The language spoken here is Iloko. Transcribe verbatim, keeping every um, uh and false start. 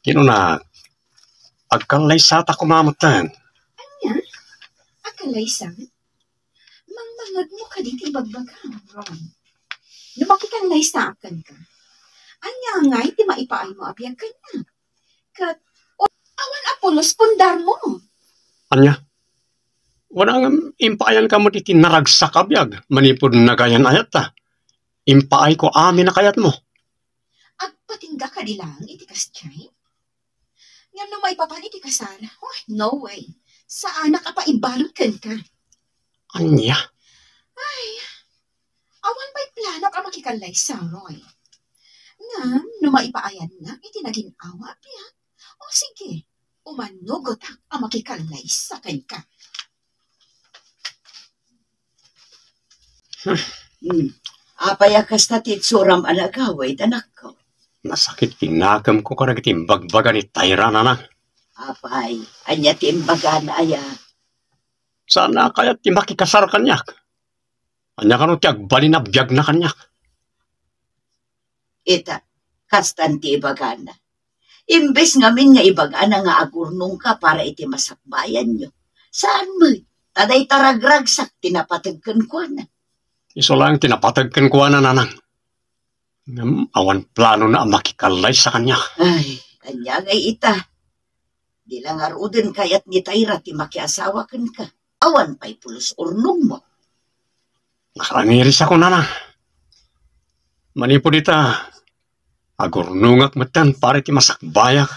Kinuna, agkallaysatak koma metten. Ania? Agkallaysa? Mangmangegmo kadi ti ibagbagam, Roy. No makikallaysaak kenka, ania ngay ti maipaaymo a biag kaniak? Ket, o, awan a pulos pundarmo. Ania? Wana ngem impaayanka met iti naragsak a biag manipud nagayan-ayatta. Impaayko amin a kayatmo. Agpatingga kadi laeng iti kasdiay? Ngem no maipapan iti kasar, oh, no way. Saanak a paibalud kenka. Ania? Ay, awan pay planok a makikallaysa, Roy. Ngem no maipaayannak iti nagin-awa a biag, o sige, umanugotak a makikallaysa kenka. Hmm. Apay a kasta ti itsuram a nagawid, anakko? Nasakit ti nakemko kadagiti imbagbaga ni Tayra, nanang. Apay, ania ti imbagana aya? Saan a kayat ti makikasar kaniak? Ania kano ti agbalin a biagna kaniak? Ita, kastan ti ibagana. Imbes ngamin nga ibagana nga agurnongka para iti masakbayanyo, saan met, ta dayta ragragsak ti napateg kenkuana. Isu laeng ti napateg kenkuana, nanang. Ngem awan planona a makikallaysa kaniak. Ay, ania ngay ita? Di la ngaruden kayat ni Tayra ti makiasawa kenka. Awan pay pulos urnongmo. Nakaanirisak, nanang. Manipud ita, agurnongak metten para iti masakbayak